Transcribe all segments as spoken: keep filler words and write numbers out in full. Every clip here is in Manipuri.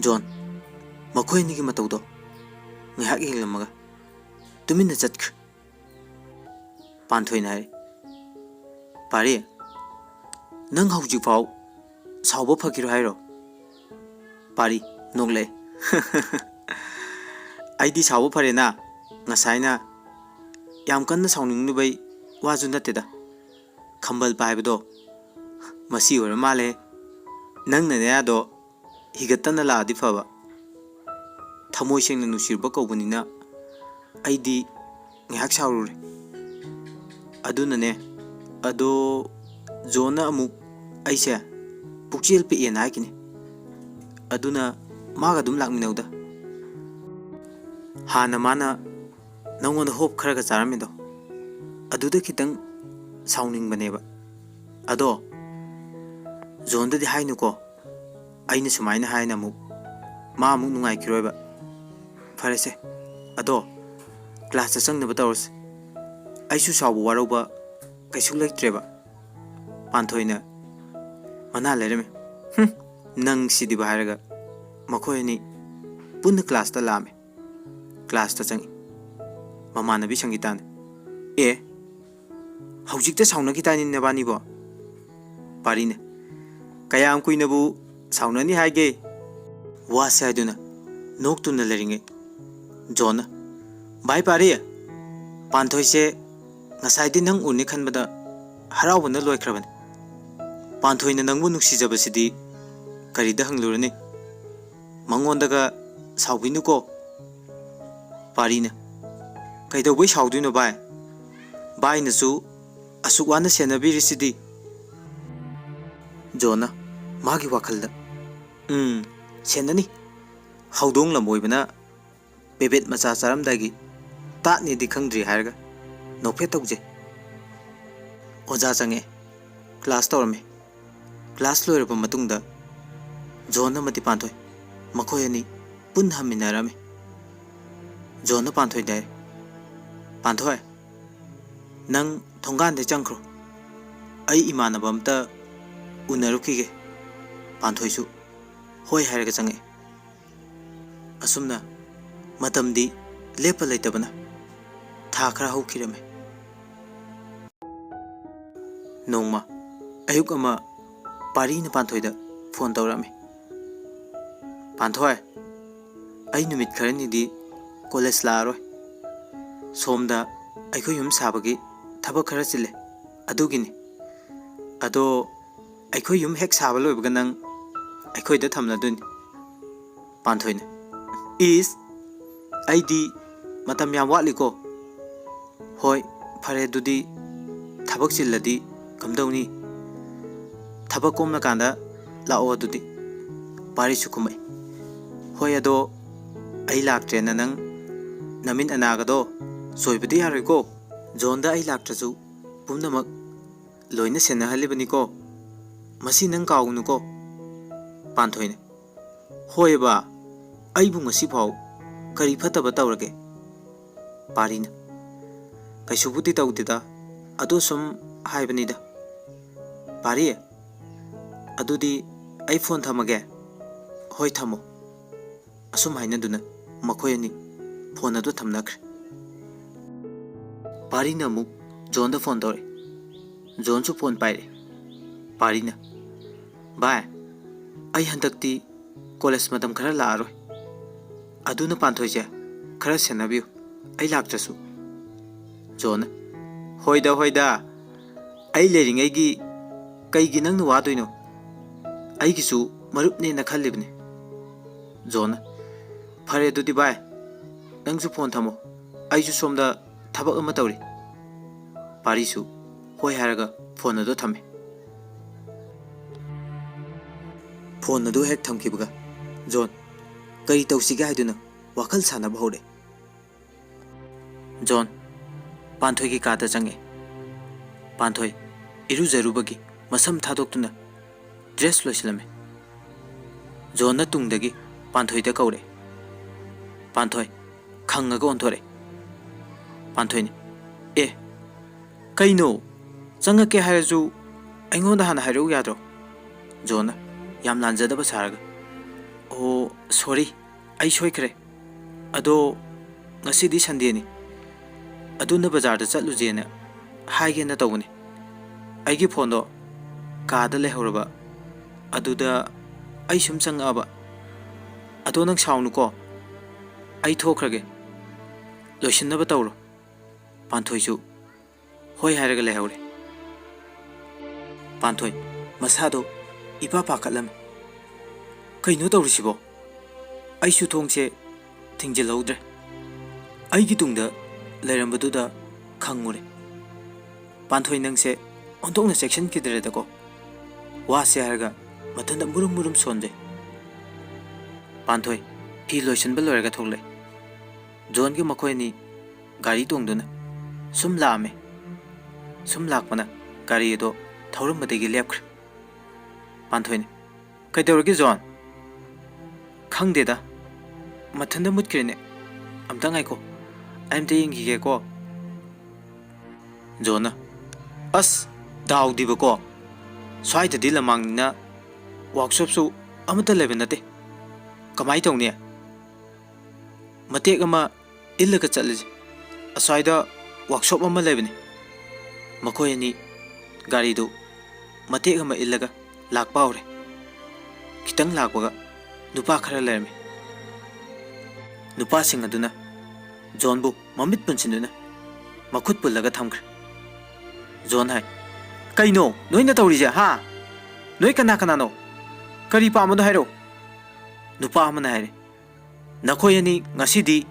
ꯖꯣꯟ, ꯃꯈꯣꯏ ꯑꯅꯤꯒꯤ ꯃꯇꯧꯗꯣ ꯉꯥꯏꯍꯥꯛ ꯌꯦꯡꯂꯝꯃꯒ ꯇꯨꯃꯤꯟꯅ ꯆꯠꯈ꯭ꯔꯦ꯫ ꯄꯥꯟꯊꯣꯏꯅ ꯍꯥꯏꯔꯤ, "ꯄꯥꯔꯤ, ꯅꯪ ꯍꯧꯖꯤꯛꯐꯥꯎ ꯁꯥꯎꯕ ꯐꯈꯤꯔꯣꯏ ꯍꯥꯏꯔꯣ?" ꯄꯥꯔꯤ ꯅꯣꯛꯂꯛꯑꯦ꯫ "ꯑꯩꯗꯤ ꯁꯥꯎꯕ ꯐꯔꯦꯅ, ꯉꯁꯥꯏꯅ ꯌꯥꯝ ꯀꯟꯅ ꯁꯥꯎꯅꯤꯡꯂꯨꯕꯩ ꯋꯥꯁꯨ ꯅꯠꯇꯦꯗ꯫ ꯈꯝꯕꯜ ꯄꯥꯏꯕꯗꯣ ꯃꯁꯤ ꯑꯣꯏꯔ ꯃꯥꯜꯂꯦ꯫ ꯅꯪꯅ ꯅꯌꯥꯗꯣ ꯍꯤꯒꯠꯇꯅ ꯂꯥꯛꯑꯗꯤ ꯐꯕ꯫ ꯊꯃꯣꯏ ꯁꯦꯡꯅ ꯅꯨꯡꯁꯤꯔꯨꯕ ꯀꯧꯕꯅꯤꯅ ꯑꯩꯗꯤ ꯉꯥꯏꯍꯥꯛ ꯁꯥꯎꯔꯨꯔꯦ꯫ ꯑꯗꯨꯅꯅꯦ, ꯑꯗꯣ ꯖꯣꯟꯅ ꯑꯃꯨꯛ ꯑꯩꯁꯦ ꯄꯨꯛꯆꯦꯜ ꯄꯤꯛꯑꯦꯅ ꯍꯥꯏꯈꯤꯅꯤ꯫ ꯑꯗꯨꯅ ꯃꯥꯒ ꯑꯗꯨꯝ ꯂꯥꯛꯃꯤꯟꯅꯧꯗ꯫ ꯍꯥꯟꯅ ꯃꯥꯅ ꯅꯪꯉꯣꯟꯗ ꯍꯣꯞ ꯈꯔꯒ ꯆꯥꯔꯝꯃꯤꯗꯣ, ꯑꯗꯨꯗ ꯈꯤꯇꯪ ꯁꯥꯎꯅꯤꯡꯕꯅꯦꯕ꯫ ꯑꯗꯣ ꯖꯣꯟꯗꯗꯤ ꯍꯥꯏꯅꯨꯀꯣ, ꯑꯩꯅ ꯁꯨꯃꯥꯏꯅ ꯍꯥꯏꯅ ꯑꯃꯨꯛ ꯃꯥ ꯑꯃꯨꯛ ꯅꯨꯡꯉꯥꯏꯈꯤꯔꯣꯏꯕ꯫ ꯐꯔꯦꯁꯦ, ꯑꯗꯣ ꯀ꯭ꯂꯥꯁꯇ ꯆꯪꯅꯕ ꯇꯧꯔꯁꯦ꯫ ꯑꯩꯁꯨ ꯁꯥꯎꯕ ꯋꯥꯔꯧꯕ ꯀꯩꯁꯨ ꯂꯩꯇ꯭ꯔꯦꯕ꯫" ꯄꯥꯟꯊꯣꯏꯅ ꯃꯅꯥ ꯂꯩꯔꯝꯃꯤ꯫ "ꯍꯨꯝ, ꯅꯪ ꯁꯤꯗꯤꯕ" ꯍꯥꯏꯔꯒ ꯃꯈꯣꯏ ꯑꯅꯤ ꯄꯨꯟꯅ ꯀ꯭ꯂꯥꯁꯇ ꯂꯥꯛꯑꯝꯃꯤ꯫ ꯀ꯭ꯂꯥꯁꯇ ꯆꯪꯉꯤ꯫ ꯃꯃꯥꯟꯅꯕꯤ ꯁꯪꯒꯤꯇꯥꯅ, "ꯑꯦ, ꯍꯧꯖꯤꯛꯇ ꯁꯥꯎꯅꯈꯤꯗꯥꯏꯅꯦ ꯅꯕꯥꯅꯤꯕꯣ?" ꯄꯥꯔꯤꯅ, "ꯀꯌꯥꯝ ꯀꯨꯏꯅꯕꯨ ꯁꯥꯎꯅꯅꯤ ꯍꯥꯏꯒꯦ?" ꯋꯥꯁꯦ ꯍꯥꯏꯗꯨꯅ ꯅꯣꯛꯇꯨꯅ ꯂꯩꯔꯤꯉꯩ ꯖꯣꯟꯅ, "ꯚꯥꯏ ꯄꯥꯔꯤ, ꯄꯥꯟꯊꯣꯏꯁꯦ ꯉꯁꯥꯏꯗꯤ ꯅꯪ ꯎꯅꯤ ꯈꯟꯕꯗ ꯍꯔꯥꯎꯕꯅ ꯂꯣꯏꯈ꯭ꯔꯕꯅꯤ꯫ ꯄꯥꯟꯊꯣꯏꯅ ꯅꯪꯕꯨ ꯅꯨꯡꯁꯤꯖꯕꯁꯤꯗꯤ ꯀꯔꯤꯗ ꯍꯪꯂꯨꯔꯅꯤ? ꯃꯉꯣꯟꯗꯒ ꯁꯥꯎꯕꯤꯅꯨꯀꯣ꯫" ꯄꯥꯔꯤꯅ, "ꯀꯩꯗꯧꯕꯩ ꯁꯥꯎꯗꯣꯏꯅꯣ ꯚꯥꯏ? ꯚꯥꯏꯅꯁꯨ ꯑꯁꯨꯛ ꯋꯥꯅ ꯁꯦꯟꯅꯕꯤꯔꯤꯁꯤꯗꯤ꯫" ꯖꯣꯟꯅ ꯃꯥꯒꯤ ꯋꯥꯈꯜꯗ, "ꯎꯝ, ꯁꯦꯟꯅꯅꯤ꯫ ꯍꯧꯗꯣꯡ ꯂꯝꯕꯣꯏꯕꯅ ꯄꯦꯕꯦꯠ ꯃꯆꯥ ꯆꯥꯔꯝꯗꯥꯏꯒꯤ ꯇꯥꯠꯅꯦꯗꯤ ꯈꯪꯗ꯭ꯔꯤ ꯍꯥꯏꯔꯒ ꯅꯣꯛꯐꯦꯠ ꯇꯧꯖꯩ꯫" ꯑꯣꯖꯥ ꯆꯪꯉꯛꯑꯦ꯫ ꯀ꯭ꯂꯥꯁ ꯇꯧꯔꯝꯃꯤ꯫ ꯀ꯭ꯂꯥꯁ ꯂꯣꯏꯔꯕ ꯃꯇꯨꯡꯗ ꯖꯣꯟ ꯑꯃꯗꯤ ꯄꯥꯟꯊꯣꯏ ꯃꯈꯣꯏ ꯑꯅꯤ ꯄꯨꯟꯅ ꯍꯟꯃꯤꯟꯅꯔꯝꯃꯤ꯫ ꯖꯣꯟꯅ ꯄꯥꯟꯊꯣꯏꯗ ꯍꯥꯏ, "ꯄꯥꯟꯊꯣꯏ, ꯅꯪ ꯊꯣꯡꯒꯥꯟꯗ ꯆꯪꯈ꯭ꯔꯣ꯫ ꯑꯩ ꯏꯃꯥꯟꯅꯕ ꯑꯝꯇ ꯎꯅꯔꯨꯈꯤꯒꯦ꯫" ꯄꯥꯟꯊꯣꯏꯁꯨ ꯍꯣꯏ ꯍꯥꯏꯔꯒ ꯆꯪꯉꯛꯑꯦ꯫ ꯑꯁꯨꯝꯅ ꯃꯇꯝꯗꯤ ꯂꯦꯞꯄ ꯂꯩꯇꯕꯅ ꯊꯥ ꯈꯔ ꯍꯧꯈꯤꯔꯝꯃꯤ꯫ ꯅꯣꯡꯃ ꯑꯌꯨꯛ ꯑꯃ ꯄꯥꯔꯤꯅ ꯄꯥꯟꯊꯣꯏꯗ ꯐꯣꯟ ꯇꯧꯔꯛꯑꯝꯃꯤ꯫ "ꯄꯥꯟꯊꯣꯏ, ꯑꯩ ꯅꯨꯃꯤꯠ ꯈꯔꯅꯤꯗꯤ ꯀꯣꯂꯦꯖ ꯂꯥꯛꯑꯔꯣꯏ꯫ ꯁꯣꯝꯗ ꯑꯩꯈꯣꯏ ꯌꯨꯝ ꯁꯥꯕꯒꯤ ꯊꯕꯛ ꯈꯔ ꯆꯤꯜꯂꯦ, ꯑꯗꯨꯒꯤꯅꯤ꯫ ꯑꯗꯣ ꯑꯩꯈꯣꯏ ꯌꯨꯝ ꯍꯦꯛ ꯁꯥꯕ ꯂꯣꯏꯕꯒ ꯅꯪ ꯑꯩꯈꯣꯏꯗ ꯊꯝꯂꯗꯣꯏꯅꯤ꯫" ꯄꯥꯟꯊꯣꯏꯅ, "ꯏꯁ, ꯑꯩꯗꯤ ꯃꯇꯝ ꯌꯥꯝ ꯋꯥꯠꯂꯤꯀꯣ꯫ ꯍꯣꯏ, ꯐꯔꯦ ꯑꯗꯨꯗꯤ, ꯊꯕꯛ ꯆꯤꯜꯂꯗꯤ ꯀꯝꯗꯧꯅꯤ? ꯊꯕꯛ ꯀꯣꯝꯂꯀꯥꯟꯗ ꯂꯥꯛꯑꯣ ꯑꯗꯨꯗꯤ꯫" ꯄꯥꯔꯤꯁꯨ ꯈꯨꯝꯃꯛꯏ, "ꯍꯣꯏ, ꯑꯗꯣ ꯑꯩ ꯂꯥꯛꯇ꯭ꯔꯦꯅ ꯅꯪ ꯅꯃꯤꯠ ꯑꯅꯥꯒꯗꯣ ꯆꯣꯏꯕꯗꯤ ꯌꯥꯔꯣꯏꯀꯣ꯫ ꯖꯣꯟꯗ ꯑꯩ ꯂꯥꯛꯇ꯭ꯔꯁꯨ ꯄꯨꯝꯅꯃꯛ ꯂꯣꯏꯅ ꯁꯦꯟꯅꯍꯜꯂꯤꯕꯅꯤꯀꯣ꯫ ꯃꯁꯤ ꯅꯪ ꯀꯥꯎꯒꯅꯨꯀꯣ꯫" ꯄꯥꯟꯊꯣꯏꯅ, "ꯍꯣꯏꯕ, ꯑꯩꯕꯨ ꯉꯁꯤꯐꯥꯎ ꯀꯔꯤ ꯐꯠꯇꯕ ꯇꯧꯔꯒꯦ?" ꯄꯥꯔꯤꯅ, "ꯀꯩꯁꯨꯕꯨꯗꯤ ꯇꯧꯗꯦꯗ, ꯑꯗꯣ ꯁꯨꯝ ꯍꯥꯏꯕꯅꯤꯗ꯫ ꯄꯥꯔꯤ, ꯑꯗꯨꯗꯤ ꯑꯩ ꯐꯣꯟ ꯊꯝꯃꯒꯦ꯫" "ꯍꯣꯏ, ꯊꯝꯃꯣ꯫" ꯑꯁꯨꯝ ꯍꯥꯏꯅꯗꯨꯅ ꯃꯈꯣꯏ ꯑꯅꯤ ꯐꯣꯟ ꯑꯗꯨ ꯊꯝꯅꯈ꯭ꯔꯦ꯫ ꯄꯥꯔꯤꯅ ꯑꯃꯨꯛ ꯖꯣꯟꯗ ꯐꯣꯟ ꯇꯧꯔꯛꯏ꯫ ꯖꯣꯟꯁꯨ ꯐꯣꯟ ꯄꯥꯏꯔꯛꯏ꯫ ꯄꯥꯔꯤꯅ, "ꯚꯥꯏ, ꯑꯩ ꯍꯟꯗꯛꯇꯤ ꯀꯣꯂꯦꯖ ꯃꯇꯝ ꯈꯔ ꯂꯥꯛꯑꯔꯣꯏ꯫ ꯑꯗꯨꯅ ꯄꯥꯟꯊꯣꯏꯁꯦ ꯈꯔ ꯁꯦꯟꯅꯕꯤꯌꯨ, ꯑꯩ ꯂꯥꯛꯇ꯭ꯔꯁꯨ꯫" ꯖꯣꯟꯅ, "ꯍꯣꯏꯗ, ꯍꯣꯏꯗ, ꯑꯩ ꯂꯩꯔꯤꯉꯩꯒꯤ ꯀꯩꯒꯤ ꯅꯪꯅ ꯋꯥꯗꯣꯏꯅꯣ? ꯑꯩꯒꯤꯁꯨ ꯃꯔꯨꯞꯅꯦꯅ ꯈꯜꯂꯤꯕꯅꯤ꯫" ꯖꯣꯟꯅ, "ꯐꯔꯦ ꯑꯗꯨꯗꯤ ꯚꯥꯏ, ꯅꯪꯁꯨ ꯐꯣꯟ ꯊꯝꯃꯣ, ꯑꯩꯁꯨ ꯁꯣꯝꯗ ꯊꯕꯛ ꯑꯃ ꯇꯧꯔꯤ꯫" ꯄꯥꯔꯤꯁꯨ ꯍꯣꯏ ꯍꯥꯏꯔꯒ ꯐꯣꯟ ꯑꯗꯨ ꯊꯝꯃꯤ꯫ ꯐꯣꯟ ꯑꯗꯨ ꯍꯦꯛ ꯊꯝꯈꯤꯕꯒ ꯖꯣꯟ ꯀꯔꯤ ꯇꯧꯁꯤꯒꯦ ꯍꯥꯏꯗꯨꯅ ꯋꯥꯈꯜ ꯁꯥꯟꯅꯕ ꯍꯧꯔꯦ꯫ ꯖꯣꯟ ꯄꯥꯟꯊꯣꯏꯒꯤ ꯀꯥꯗ ꯆꯪꯉꯦ꯫ ꯄꯥꯟꯊꯣꯏ ꯏꯔꯨꯖꯔꯨꯕꯒꯤ ꯃꯁꯝ ꯊꯥꯗꯣꯛꯇꯨꯅ ꯗ꯭ꯔꯦꯁ ꯂꯣꯏꯁꯤꯜꯂꯝꯃꯦ꯫ ꯖꯣꯟꯅ ꯇꯨꯡꯗꯒꯤ ꯄꯥꯟꯊꯣꯏꯗ ꯀꯧꯔꯦ꯫ ꯄꯥꯟꯊꯣꯏ ꯈꯪꯉꯒ ꯑꯣꯟꯊꯣꯔꯛꯑꯦ꯫ ꯄꯥꯟꯊꯣꯏꯅ, "ꯑꯦ, ꯀꯩꯅꯣ? ꯆꯪꯉꯛꯀꯦ ꯍꯥꯏꯔꯁꯨ ꯑꯩꯉꯣꯟꯗ ꯍꯥꯟꯅ ꯍꯥꯏꯔꯛꯎ ꯌꯥꯗ꯭ꯔꯣ?" ꯖꯣꯟꯅ ꯌꯥꯝ ꯂꯥꯟꯖꯗꯕ ꯁꯥꯔꯒ, "ꯑꯣ, ꯁꯣꯔꯤ, "ꯑꯩ ꯁꯣꯏꯈ꯭ꯔꯦ꯫ ꯑꯗꯣ ꯉꯁꯤꯗꯤ ꯁꯟꯗꯦꯅꯤ꯫ ꯑꯗꯨꯅ ꯕꯖꯥꯔꯗ ꯆꯠꯂꯨꯁꯦꯅ ꯍꯥꯏꯒꯦꯅ ꯇꯧꯕꯅꯤ꯫ ꯑꯩꯒꯤ ꯐꯣꯟꯗꯣ ꯀꯥꯗ ꯂꯩꯍꯧꯔꯕ꯫ ꯑꯗꯨꯗ ꯑꯩ ꯁꯨꯝ ꯆꯪꯉꯛꯑꯕ꯫ ꯑꯗꯣ ꯅꯪ ꯁꯥꯎꯅꯨꯀꯣ꯫ ꯑꯩ ꯊꯣꯛꯈ꯭ꯔꯒꯦ꯫ ꯂꯣꯏꯁꯤꯟꯅꯕ ꯇꯧꯔꯣ꯫" ꯄꯥꯟꯊꯣꯏꯁꯨ ꯍꯣꯏ ꯍꯥꯏꯔꯒ ꯂꯩꯍꯧꯔꯦ꯫ ꯄꯥꯟꯊꯣꯏ ꯃꯁꯥꯗꯣ ꯏꯄꯥ ꯄꯥꯈꯠꯂꯝꯃꯤ꯫ "ꯀꯩꯅꯣ ꯇꯧꯔꯤꯁꯤꯕꯣ?" ꯑꯩꯁꯨ ꯊꯣꯡꯁꯦ ꯊꯤꯡꯖꯤꯜꯍꯧꯗ꯭ꯔꯦ꯫ ꯑꯩꯒꯤ ꯇꯨꯡꯗ ꯂꯩꯔꯝꯕꯗꯨꯗ ꯈꯪꯉꯨꯔꯦ꯫ "ꯄꯥꯟꯊꯣꯏ, ꯅꯪꯁꯦ ꯑꯣꯟꯊꯣꯛꯅ ꯆꯦꯛꯁꯤꯟꯈꯤꯗ꯭ꯔꯦꯗꯀꯣ꯫ ꯋꯥꯁꯦ ꯍꯥꯏꯔꯒ ꯃꯊꯟꯇ ꯃꯨꯔꯨꯝ ꯃꯨꯔꯨꯝ ꯁꯣꯟꯖꯩ꯫" ꯄꯥꯟꯊꯣꯏ ꯐꯤ ꯂꯣꯏꯁꯤꯟꯕ ꯂꯣꯏꯔꯒ ꯊꯣꯛꯂꯛꯑꯦ꯫ ꯖꯣꯟꯒ ꯃꯈꯣꯏ ꯑꯅꯤ ꯒꯥꯔꯤ ꯇꯣꯡꯗꯨꯅ ꯁꯨꯝ ꯂꯥꯛꯑꯝꯃꯦ꯫ ꯁꯨꯝ ꯂꯥꯛꯄꯅ ꯒꯥꯔꯤ ꯑꯗꯣ ꯊꯧꯔꯝꯕꯗꯒꯤ ꯂꯦꯞꯈ꯭ꯔꯦ꯫ ꯄꯥꯟꯊꯣꯏꯅ, "ꯀꯩꯗꯧꯔꯒꯦ ꯖꯣꯟ?" "ꯈꯪꯗꯦꯗ, ꯃꯊꯟꯇ ꯃꯨꯠꯈ꯭ꯔꯦꯅꯦ꯫ ꯑꯝꯇ ꯉꯥꯏꯈꯣ, ꯑꯩ ꯑꯝꯇ ꯌꯦꯡꯈꯤꯒꯦꯀꯣ꯫" ꯖꯣꯟꯅ, "ꯑꯁ, ꯗꯥꯎꯗꯤꯕꯀꯣ, ꯁ꯭ꯋꯥꯏꯗꯗꯤ ꯂꯝꯃꯥꯡꯅꯤꯅ ꯋꯥꯛꯁꯣꯞꯁꯨ ꯑꯃꯠꯇ ꯂꯩꯕ ꯅꯠꯇꯦ꯫ ꯀꯃꯥꯏ ꯇꯧꯅꯤ? ꯃꯇꯦꯛ ꯑꯃ ꯏꯜꯂꯒ ꯆꯠꯂꯁꯤ꯫ ꯑꯁ꯭ꯋꯥꯏꯗ ꯋꯥꯛꯁꯣꯞ ꯑꯃ ꯂꯩꯕꯅꯤ꯫" ꯃꯈꯣꯏ ꯑꯅꯤ ꯒꯥꯔꯤꯗꯨ ꯃꯇꯦꯛ ꯑꯃ ꯏꯜꯂꯒ ꯂꯥꯛꯄ ꯍꯧꯔꯦ꯫ ꯈꯤꯇꯪ ꯂꯥꯛꯄꯒ ꯅꯨꯄꯥ ꯈꯔ ꯂꯩꯔꯝꯃꯤ꯫ ꯅꯨꯄꯥꯁꯤꯡ ꯑꯗꯨꯅ ꯖꯣꯟꯕꯨ ꯃꯃꯤꯠ ꯄꯨꯟꯁꯤꯟꯗꯨꯅ ꯃꯈꯨꯠ ꯄꯨꯜꯂꯒ ꯊꯝꯈ꯭ꯔꯦ꯫ ꯖꯣꯟ ꯍꯥꯏ, "ꯀꯩꯅꯣ ꯅꯣꯏꯅ ꯇꯧꯔꯤꯁꯦ, ꯍꯥ? ꯅꯣꯏ ꯀꯅꯥ ꯀꯅꯥꯅꯣ? ꯀꯔꯤ ꯄꯥꯝꯕꯅꯣ ꯍꯥꯏꯔꯛꯑꯣ꯫" ꯅꯨꯄꯥ ꯑꯃꯅ ꯍꯥꯏꯔꯦ, "ꯅꯈꯣꯏ ꯑꯅꯤ ꯉꯁꯤꯗꯤ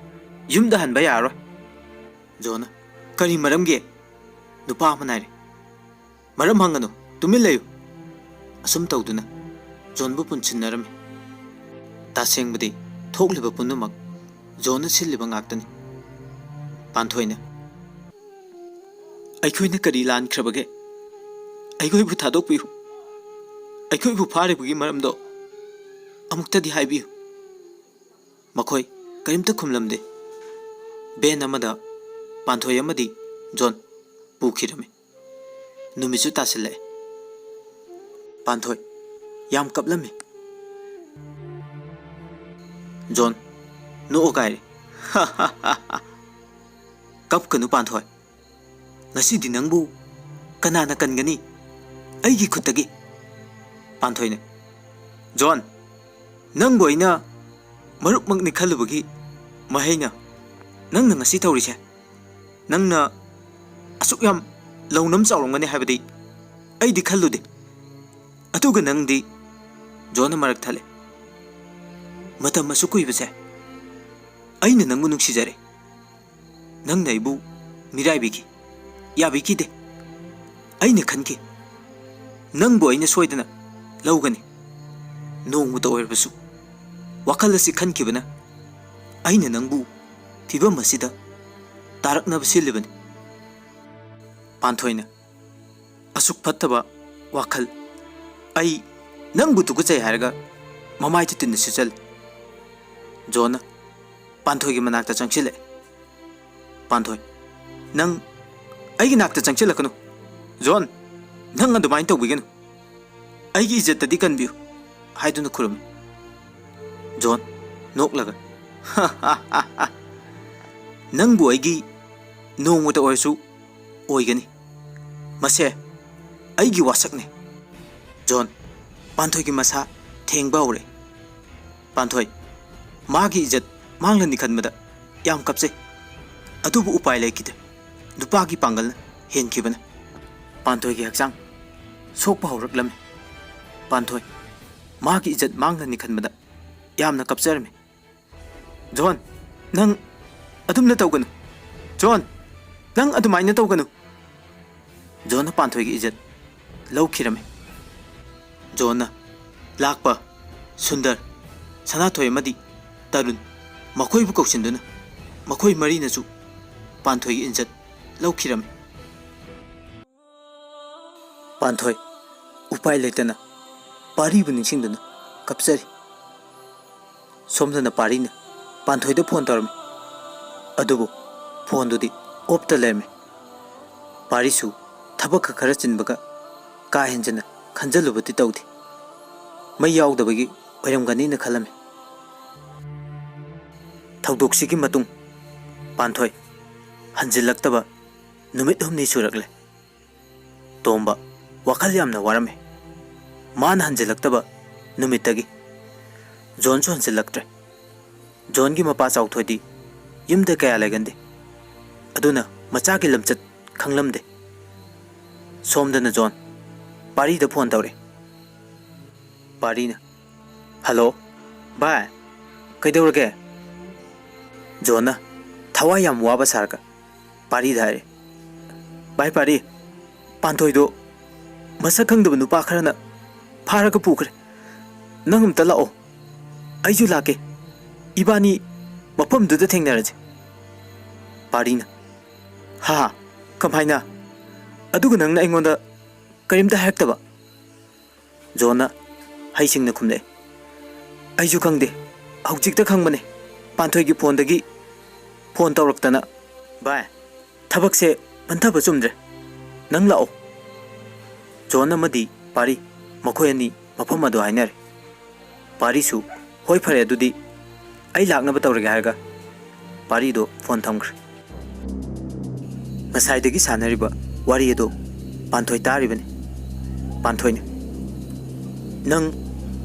ꯌꯨꯝꯗ ꯍꯟꯕ ꯌꯥꯔꯔꯣꯏ꯫" ꯖꯣꯟꯅ, "ꯀꯔꯤ ꯃꯔꯝꯒꯤ?" ꯅꯨꯄꯥ ꯑꯃꯅ ꯍꯥꯏꯔꯦ, "ꯃꯔꯝ ꯍꯪꯒꯅꯨ, ꯇꯨꯃꯤꯟ ꯂꯩꯌꯨ꯫" ꯑꯁꯨꯝ ꯇꯧꯗꯨꯅ ꯖꯣꯟꯕꯨ ꯄꯨꯟꯁꯤꯟꯅꯔꯝꯃꯤ꯫ ꯇꯁꯦꯡꯕꯗꯤ ꯊꯣꯛꯂꯤꯕ ꯄꯨꯝꯅꯃꯛ ꯖꯣꯟꯅ ꯁꯤꯜꯂꯤꯕ ꯉꯥꯛꯇꯅꯤ꯫ ꯄꯥꯟꯊꯣꯏꯅ, "ꯑꯩꯈꯣꯏꯅ ꯀꯔꯤ ꯂꯥꯟꯈ꯭ꯔꯕꯒꯦ? ꯑꯩꯈꯣꯏꯕꯨ ꯊꯥꯗꯣꯛꯄꯤꯌꯨ꯫ ꯑꯩꯈꯣꯏꯕꯨ ꯐꯥꯔꯤꯕꯒꯤ ꯃꯔꯝꯗꯣ ꯑꯃꯨꯛꯇꯗꯤ ꯍꯥꯏꯕꯤꯌꯨ꯫" ꯃꯈꯣꯏ ꯀꯔꯤꯝꯇ ꯈꯨꯝꯂꯝꯗꯦ꯫ ꯚꯦꯟ ꯑꯃꯗ ꯄꯥꯟꯊꯣꯏ ꯑꯃꯗꯤ ꯖꯣꯟ ꯄꯨꯈꯤꯔꯝꯃꯤ꯫ ꯅꯨꯃꯤꯠꯁꯨ ꯇꯥꯁꯤꯜꯂꯛꯑꯦ꯫ ꯄꯥꯟꯊꯣꯏ ꯌꯥꯝ ꯀꯞꯂꯝꯃꯤ꯫ ꯖꯣꯟ, ꯅꯣꯛꯑ ꯀꯥꯏꯔꯦ꯫ "ꯀꯞꯀꯅꯨ ꯄꯥꯟꯊꯣꯏ꯫ ꯉꯁꯤꯗꯤ ꯅꯪꯕꯨ ꯀꯅꯥꯅ ꯀꯟꯒꯅꯤ? ꯑꯩꯒꯤ ꯈꯨꯠꯇꯒꯤ꯫" ꯄꯥꯟꯊꯣꯏꯅ, "ꯖꯣꯟ, ꯅꯪꯕꯨ ꯑꯩꯅ ꯃꯔꯨꯞꯃꯛꯅꯤ ꯈꯜꯂꯨꯕꯒꯤ ꯃꯍꯩꯅ ꯅꯪꯅ ꯉꯁꯤ ꯇꯧꯔꯤꯁꯦ꯫ ꯅꯪꯅ ꯑꯁꯨꯛ ꯌꯥꯝ ꯂꯧꯅꯝ ꯆꯥꯎꯔꯝꯒꯅꯤ ꯍꯥꯏꯕꯗꯤ ꯑꯩꯗꯤ ꯈꯜꯂꯨꯗꯦ꯫ ꯑꯗꯨꯒ ꯅꯪꯗꯤ꯫" ꯖꯣꯟꯅ ꯃꯔꯛ ꯊꯠꯂꯦ꯫ "ꯃꯇꯝ ꯑꯁꯨꯛ ꯀꯨꯏꯕꯁꯦ ꯑꯩꯅ ꯅꯪꯕꯨ ꯅꯨꯡꯁꯤꯖꯔꯦ꯫ ꯅꯪꯅ ꯑꯩꯕꯨ ꯃꯤꯔꯥꯏꯕꯤꯈꯤ, ꯌꯥꯕꯤꯈꯤꯗꯦ꯫ ꯑꯩꯅ ꯈꯟꯈꯤ, ꯅꯪꯕꯨ ꯑꯩꯅ ꯁꯣꯏꯗꯅ ꯂꯧꯒꯅꯤ꯫ ꯅꯣꯡꯃꯇ ꯑꯣꯏꯔꯕꯁꯨ ꯋꯥꯈꯜ ꯑꯁꯤ ꯈꯟꯈꯤꯕꯅ ꯑꯩꯅ ꯅꯪꯕꯨ ꯐꯤꯕꯝ ꯑꯁꯤꯗ ꯇꯥꯔꯛꯅꯕ ꯁꯤꯜꯂꯤꯕꯅꯤ꯫" ꯄꯥꯟꯊꯣꯏꯅ, "ꯑꯁꯨꯛ ꯐꯠꯇꯕ ꯋꯥꯈꯜ, ꯑꯩ ꯅꯪꯕꯨ ꯇꯨꯀꯠꯆꯩ" ꯍꯥꯏꯔꯒ ꯃꯃꯥꯏꯗ ꯇꯤꯟꯅ ꯁꯤꯠꯆꯜꯂꯦ꯫ ꯖꯣꯟꯅ ꯄꯥꯟꯊꯣꯏꯒꯤ ꯃꯅꯥꯛꯇ ꯆꯪꯁꯤꯜꯂꯛꯑꯦ꯫ ꯄꯥꯟꯊꯣꯏ, "ꯅꯪ ꯑꯩꯒꯤ ꯅꯥꯛꯇ ꯆꯪꯁꯤꯜꯂꯛꯀꯅꯨ꯫ ꯖꯣꯟ, ꯅꯪ ꯑꯗꯨꯃꯥꯏꯅ ꯇꯧꯕꯤꯒꯅꯨ꯫ ꯑꯩꯒꯤ ꯏꯖꯠꯇꯗꯤ ꯀꯟꯕꯤꯌꯨ" ꯍꯥꯏꯗꯨꯅ ꯈꯨꯔꯨꯝꯃꯤ꯫ ꯖꯣꯟ, ꯅꯣꯛꯂꯒ, "ꯅꯪꯕꯨ ꯑꯩꯒꯤ ꯅꯣꯡꯃꯇ ꯑꯣꯏꯔꯁꯨ ꯑꯣꯏꯒꯅꯤ꯫ ꯃꯁꯦ ꯑꯩꯒꯤ ꯋꯥꯁꯛꯅꯤ꯫" ꯖꯣꯟ, ꯄꯥꯟꯊꯣꯏꯒꯤ ꯃꯁꯥ ꯊꯦꯡꯕ ꯍꯧꯔꯦ꯫ ꯄꯥꯟꯊꯣꯏ, ꯃꯥꯒꯤ ꯏꯖꯠ ꯃꯥꯡꯂꯅꯤ ꯈꯟꯕꯗ ꯌꯥꯝ ꯀꯞꯆꯩ꯫ ꯑꯗꯨꯕꯨ ꯎꯄꯥꯏ ꯂꯩꯈꯤꯗꯦ꯫ ꯅꯨꯄꯥꯒꯤ ꯄꯥꯡꯒꯜꯅ ꯍꯦꯟꯈꯤꯕꯅ ꯄꯥꯟꯊꯣꯏꯒꯤ ꯍꯛꯆꯥꯡ ꯁꯣꯛꯄ ꯍꯧꯔꯛꯂꯝꯃꯤ꯫ ꯄꯥꯟꯊꯣꯏ, ꯃꯥꯒꯤ ꯏꯖꯠ ꯃꯥꯡꯂꯅꯤ ꯈꯟꯕꯗ ꯌꯥꯝꯅ ꯀꯞꯆꯔꯝꯃꯤ꯫ "ꯖꯣꯟ, ꯅꯪ ꯑꯗꯨꯝꯅ ꯇꯧꯒꯅꯨ꯫ ꯖꯣꯟ, ꯅꯪ ꯑꯗꯨꯃꯥꯏꯅ ꯇꯧꯒꯅꯨ꯫" ꯖꯣꯟꯅ ꯄꯥꯟꯊꯣꯏꯒꯤ ꯏꯖꯠ ꯂꯧꯈꯤꯔꯝꯃꯤ꯫ ꯖꯣꯟꯅ ꯂꯥꯛꯄ ꯁꯨꯟꯗꯔ, ꯁꯅꯥꯊꯣꯏ ꯑꯃꯗꯤ ꯇꯔꯨꯟ, ꯃꯈꯣꯏꯕꯨ ꯀꯧꯁꯤꯟꯗꯨꯅ ꯃꯈꯣꯏ ꯃꯔꯤꯅꯁꯨ ꯄꯥꯟꯊꯣꯏꯒꯤ ꯏꯖꯠ ꯂꯧꯈꯤꯔꯝꯃꯤ꯫ ꯄꯥꯟꯊꯣꯏ ꯎꯄꯥꯏ ꯂꯩꯇꯅ ꯄꯥꯔꯤꯕꯨ ꯅꯤꯡꯁꯤꯡꯗꯨꯅ ꯀꯞꯆꯔꯤ꯫ ꯁꯣꯝꯗꯅ ꯄꯥꯔꯤꯅ ꯄꯥꯟꯊꯣꯏꯗ ꯐꯣꯟ ꯇꯧꯔꯝꯃꯤ꯫ ꯑꯗꯨꯕꯨ ꯐꯣꯟꯗꯨꯗꯤ ꯑꯣꯞꯇ ꯂꯩꯔꯝꯃꯤ꯫ ꯄꯥꯔꯤꯁꯨ ꯊꯕꯛꯀ ꯈꯔ ꯆꯤꯟꯕꯒ ꯀꯥ ꯍꯦꯟꯖꯟꯅ ꯈꯟꯖꯜꯂꯨꯕꯗꯤ ꯇꯧꯗꯦ꯫ ꯃꯩ ꯌꯥꯎꯗꯕꯒꯤ ꯑꯣꯏꯔꯝꯒꯅꯤꯅ ꯈꯜꯂꯝꯃꯤ꯫ ꯊꯧꯗꯣꯛꯁꯤꯒꯤ ꯃꯇꯨꯡ ꯄꯥꯟꯊꯣꯏ ꯍꯟꯖꯤꯜꯂꯛꯇꯕ ꯅꯨꯃꯤꯠ ꯍꯨꯝꯅꯤ ꯁꯨꯔꯛꯂꯦ꯫ ꯇꯣꯝꯕ ꯋꯥꯈꯜ ꯌꯥꯝꯅ ꯋꯥꯔꯝꯃꯤ꯫ ꯃꯥꯅ ꯍꯟꯖꯤꯜꯂꯛꯇꯕ ꯅꯨꯃꯤꯠꯇꯒꯤ ꯖꯣꯟꯁꯨ ꯍꯟꯖꯤꯜꯂꯛꯇ꯭ꯔꯦ꯫ ꯖꯣꯟꯒꯤ ꯃꯄꯥ ꯆꯥꯎꯊꯣꯏꯗꯤ ꯌꯨꯝꯗ ꯀꯌꯥ ꯂꯩꯒꯟꯗꯦ꯫ ꯑꯗꯨꯅ ꯃꯆꯥꯒꯤ ꯂꯝꯆꯠ ꯈꯪꯂꯝꯗꯦ꯫ ꯁꯣꯝꯗꯅ ꯖꯣꯟ ꯄꯥꯔꯤꯗ ꯐꯣꯟ ꯇꯧꯔꯦ꯫ ꯄꯥꯔꯤꯅ, "ꯍꯜꯂꯣ, ꯚꯥꯏ, ꯀꯩꯗꯧꯔꯒꯦ?" ꯖꯣꯟꯅ ꯊꯋꯥꯏ ꯌꯥꯝ ꯋꯥꯕ ꯁꯥꯔꯒ ꯄꯥꯔꯤꯗ ꯍꯥꯏꯔꯦ, "ꯚꯥꯏ ꯄꯥꯔꯤ, ꯄꯥꯟꯊꯣꯏꯗꯣ ꯃꯁꯛ ꯈꯪꯗꯕ ꯅꯨꯄꯥ ꯈꯔꯅ ꯐꯥꯔꯒ ꯄꯨꯈ꯭ꯔꯦ꯫ ꯅꯪ ꯑꯝꯇ ꯂꯥꯛꯑꯣ, ꯑꯩꯁꯨ ꯂꯥꯛꯀꯦ꯫ ꯏꯕꯥꯅꯤ ꯃꯐꯝꯗꯨꯗ ꯊꯦꯡꯅꯔꯁꯦ꯫" ꯄꯥꯔꯤꯅ, "ꯍꯥ, ꯀꯃꯥꯏꯅ? ꯑꯗꯨꯒ ꯅꯪꯅ ꯑꯩꯉꯣꯟꯗ ꯀꯔꯤꯝꯇ ꯍꯥꯏꯔꯛꯇꯕ?" ꯖꯣꯟꯅ ꯍꯩꯁꯤꯡꯅ ꯈꯨꯝꯂꯛꯑꯦ, "ꯑꯩꯁꯨ ꯈꯪꯗꯦ, ꯍꯧꯖꯤꯛꯇ ꯈꯪꯕꯅꯦ꯫ ꯄꯥꯟꯊꯣꯏꯒꯤ ꯐꯣꯟꯗꯒꯤ ꯐꯣꯟ ꯇꯧꯔꯛꯇꯅ꯫ ꯚꯥꯏ, ꯊꯕꯛꯁꯦ ꯄꯟꯊꯕ ꯆꯨꯝꯗ꯭ꯔꯦ꯫ ꯅꯪ ꯂꯥꯛꯑꯣ꯫" ꯖꯣꯟ ꯑꯃꯗꯤ ꯄꯥꯔꯤ ꯃꯈꯣꯏ ꯑꯅꯤ ꯃꯐꯝ ꯑꯗꯨ ꯍꯥꯏꯅꯔꯦ꯫ ꯄꯥꯔꯤꯁꯨ, "ꯍꯣꯏ, ꯐꯔꯦ, ꯑꯗꯨꯗꯤ ꯑꯩ ꯂꯥꯛꯅꯕ ꯇꯧꯔꯒꯦ" ꯍꯥꯏꯔꯒ ꯄꯥꯔꯤꯗꯣ ꯐꯣꯟ ꯊꯝꯈ꯭ꯔꯦ꯫ ꯉꯁꯥꯏꯗꯒꯤ ꯁꯥꯟꯅꯔꯤꯕ ꯋꯥꯔꯤ ꯑꯗꯨ ꯄꯥꯟꯊꯣꯏ ꯇꯥꯔꯤꯕꯅꯤ꯫ ꯄꯥꯟꯊꯣꯏꯅ, "ꯅꯪ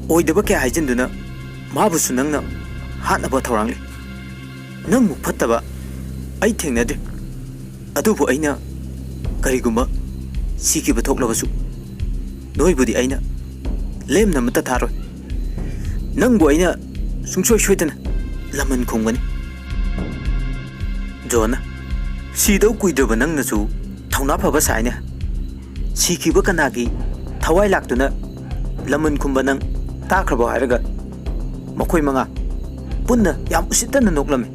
ꯑꯣꯏꯗꯕ ꯀꯌꯥ ꯍꯥꯏꯖꯤꯟꯗꯨꯅ ꯃꯥꯕꯨꯁꯨ ꯅꯪꯅ ꯍꯥꯠꯅꯕ ꯊꯧꯔꯥꯡꯂꯤ꯫ ꯅꯪꯃꯨꯛ ꯐꯠꯇꯕ ꯑꯩ ꯊꯦꯡꯅꯗ꯭ꯔꯤ꯫ ꯑꯗꯨꯕꯨ ꯑꯩꯅ ꯀꯔꯤꯒꯨꯝꯕ ꯁꯤꯈꯤꯕ ꯊꯣꯛꯂꯕꯁꯨ ꯅꯣꯏꯕꯨꯗꯤ ꯑꯩꯅ ꯂꯦꯝꯅ ꯑꯃꯠꯇ ꯊꯥꯔꯣꯏ꯫ ꯅꯪꯕꯨ ꯑꯩꯅ ꯁꯨꯡꯁꯣꯏ ꯁꯣꯏꯗꯅ ꯂꯃꯟ ꯈꯨꯝꯒꯅꯤ꯫" ꯖꯣꯟꯅ, "ꯁꯤꯗꯧ ꯀꯨꯏꯗ꯭ꯔꯕ ꯅꯪꯅꯁꯨ ꯊꯧꯅꯥ ꯐꯕ ꯁꯥꯏꯅꯦ꯫ ꯁꯤꯈꯤꯕ ꯀꯅꯥꯒꯤ ꯊꯋꯥꯏ ꯂꯥꯛꯇꯨꯅ ꯂꯃꯟ ꯈꯨꯝꯕ ꯅꯪ ꯇꯥꯈ꯭ꯔꯕꯣ?" ꯍꯥꯏꯔꯒ ꯃꯈꯣꯏ ꯃꯉꯥ ꯄꯨꯟꯅ ꯌꯥꯝ ꯎꯁꯤꯠꯇꯅ ꯅꯣꯛꯂꯝꯃꯤ꯫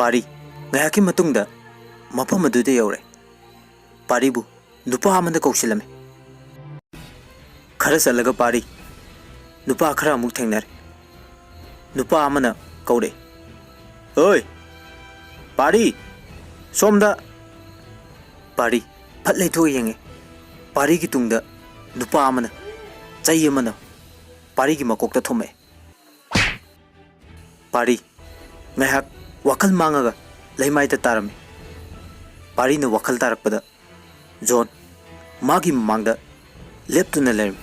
ꯄꯥꯔꯤ ꯉꯥꯏꯍꯥꯛꯀꯤ ꯃꯇꯨꯡꯗ ꯃꯐꯝ ꯑꯗꯨꯗ ꯌꯧꯔꯦ꯫ ꯄꯥꯔꯤꯕꯨ ꯅꯨꯄꯥ ꯑꯃꯅ ꯀꯧꯁꯤꯜꯂꯝꯃꯤ꯫ ꯈꯔ ꯆꯠꯂꯒ ꯄꯥꯔꯤ ꯅꯨꯄꯥ ꯈꯔ ꯑꯃꯨꯛ ꯊꯦꯡꯅꯔꯦ꯫ ꯅꯨꯄꯥ ꯑꯃꯅ ꯀꯧꯔꯛꯑꯦ, "ꯑꯣꯏ, ꯄꯥꯔꯤ, ꯁꯣꯝꯗ!" ꯄꯥꯔꯤ ꯐꯠ ꯂꯩꯊꯣꯛꯑ ꯌꯦꯡꯉꯦ꯫ ꯄꯥꯔꯤꯒꯤ ꯇꯨꯡꯗ ꯅꯨꯄꯥ ꯑꯃꯅ ꯆꯩ ꯑꯃꯅ ꯄꯥꯔꯤꯒꯤ ꯃꯀꯣꯛꯇ ꯊꯣꯝꯃꯛꯑꯦ꯫ ꯄꯥꯔꯤ ꯉꯥꯏꯍꯥꯛ ꯋꯥꯈꯜ ꯃꯥꯡꯉꯒ ꯂꯩꯃꯥꯏꯗ ꯇꯥꯔꯝꯃꯤ꯫ ꯄꯥꯔꯤꯅ ꯋꯥꯈꯜ ꯇꯥꯔꯛꯄꯗ ꯖꯣꯟ ꯃꯥꯒꯤ ꯃꯃꯥꯡꯗ ꯂꯦꯞꯇꯨꯅ ꯂꯩꯔꯝꯃꯤ꯫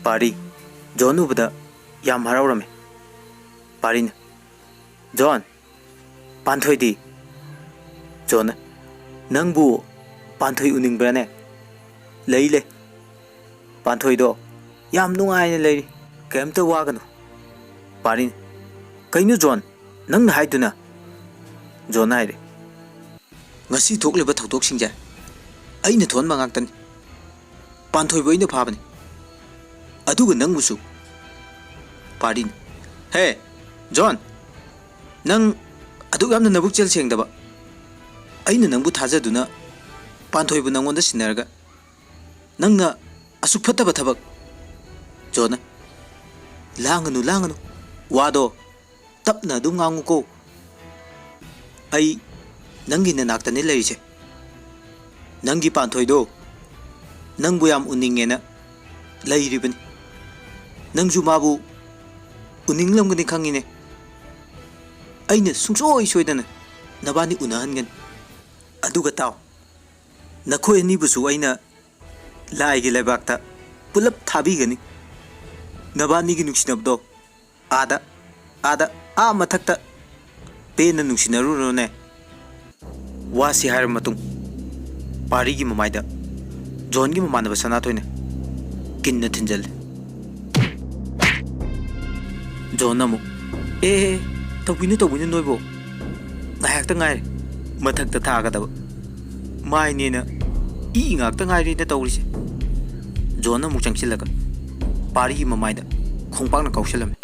ꯄꯥꯔꯤ ꯖꯣꯟ ꯎꯕꯗ ꯌꯥꯝ ꯍꯔꯥꯎꯔꯝꯃꯤ꯫ ꯄꯥꯔꯤꯅ, "ꯖꯣꯟ, ꯄꯥꯟꯊꯣꯏꯗꯤ?" ꯖꯣꯟꯅ, "ꯅꯪꯕꯨ ꯄꯥꯟꯊꯣꯏ ꯎꯅꯤꯡꯕ꯭ꯔꯥꯅꯦ?" "ꯂꯩ, ꯂꯩ꯫ ꯄꯥꯟꯊꯣꯏꯗꯣ ꯌꯥꯝ ꯅꯨꯡꯉꯥꯏꯅ ꯂꯩꯔꯤ꯫ ꯀꯩꯝꯇ ꯋꯥꯒꯅꯨ꯫" ꯄꯥꯔꯤꯅ, "ꯀꯩꯅꯣ ꯖꯣꯟ, ꯅꯪꯅ ꯍꯥꯏꯗꯨꯅ?" ꯖꯣꯟꯅ ꯍꯥꯏꯔꯦ, "ꯉꯁꯤ ꯊꯣꯛꯂꯤꯕ ꯊꯧꯗꯣꯛꯁꯤꯡꯁꯦ ꯑꯩꯅ ꯊꯣꯟꯕ ꯉꯥꯛꯇꯅꯤ꯫ ꯄꯥꯟꯊꯣꯏꯕꯨ ꯑꯩꯅ ꯐꯥꯕꯅꯤ, ꯑꯗꯨꯒ ꯅꯪꯕꯨꯁꯨ꯫" ꯄꯥꯔꯤꯅ, "ꯍꯦ ꯖꯣꯟ, ꯅꯪ ꯑꯗꯨꯛ ꯌꯥꯝꯅ ꯅꯕꯨꯛꯆꯦꯜ ꯁꯦꯡꯗꯕ, ꯑꯩꯅ ꯅꯪꯕꯨ ꯊꯥꯖꯗꯨꯅ ꯄꯥꯟꯊꯣꯏꯕꯨ ꯅꯪꯉꯣꯟꯗ ꯁꯤꯟꯅꯔꯒ ꯅꯪꯅ ꯑꯁꯨꯛ ꯐꯠꯇꯕ ꯊꯕꯛ꯫" ꯖꯣꯟꯅ, "ꯂꯥꯡꯒꯅꯨ, ꯂꯥꯡꯒꯅꯨ꯫ ꯋꯥꯗꯣ ꯇꯞꯅ ꯑꯗꯨꯝ ꯉꯥꯡꯉꯨꯀꯣ꯫ ꯑꯩ ꯅꯪꯒꯤ ꯅꯅꯥꯛꯇꯅꯦ ꯂꯩꯔꯤꯁꯦ꯫ ꯅꯪꯒꯤ ꯄꯥꯟꯊꯣꯏꯗꯣ ꯅꯪꯕꯨ ꯌꯥꯝ ꯎꯅꯤꯡꯉꯦꯅ ꯂꯩꯔꯤꯕꯅꯤ꯫ ꯅꯪꯁꯨ ꯃꯥꯕꯨ ꯎꯅꯤꯡꯂꯝꯒꯅꯤ ꯈꯪꯉꯤꯅꯦ꯫ ꯑꯩꯅ ꯁꯨꯡꯁꯣꯏ ꯁꯣꯏꯗꯅ ꯅꯕꯥꯅꯤ ꯎꯅꯍꯟꯒꯅꯤ꯫ ꯑꯗꯨꯒ ꯇꯥꯎ, ꯅꯈꯣꯏ ꯑꯅꯤꯕꯨꯁꯨ ꯑꯩꯅ ꯂꯥꯏꯒꯤ ꯂꯩꯕꯥꯛꯇ ꯄꯨꯂꯞ ꯊꯥꯕꯤꯒꯅꯤ꯫ ꯅꯕꯥꯅꯤꯒꯤ ꯅꯨꯡꯁꯤꯅꯕꯗꯣ ꯑꯥꯗ, ꯑꯥꯗ, ꯑꯥ ꯃꯊꯛꯇ ꯄꯦꯟꯅ ꯅꯨꯡꯁꯤꯅꯔꯨꯔꯣꯅꯦ꯫" ꯋꯥꯁꯤ ꯍꯥꯏꯔꯕ ꯃꯇꯨꯡ, ꯄꯥꯔꯤꯒꯤ ꯃꯃꯥꯏꯗ ꯖꯣꯟꯒꯤ ꯃꯃꯥꯟꯅꯕ ꯁꯅꯥꯊꯣꯏꯅ ꯀꯤꯟꯅ ꯊꯤꯟꯖꯜꯂꯤ꯫ ꯖꯣꯟꯅ ꯑꯃꯨꯛ, "ꯑꯦ, ꯑꯦ, ꯑꯦ, ꯇꯧꯕꯤꯅꯨ, ꯇꯧꯕꯤꯅꯨ ꯅꯣꯏꯕꯣ꯫ ꯉꯥꯏꯍꯥꯛꯇ ꯉꯥꯏꯔꯦ ꯃꯊꯛꯇ ꯊꯥꯒꯗꯕ꯫ ꯃꯥꯏꯅꯦꯅ ꯏ ꯉꯥꯛꯇ ꯉꯥꯏꯔꯦꯅ ꯇꯧꯔꯤꯁꯦ꯫" ꯖꯣꯟꯅ ꯑꯃꯨꯛ ꯆꯪꯁꯤꯜꯂꯒ ꯄꯥꯔꯤꯒꯤ ꯃꯃꯥꯏꯗ ꯈꯣꯡꯄꯥꯛꯅ ꯀꯥꯎꯁꯜꯂꯝꯃꯤ꯫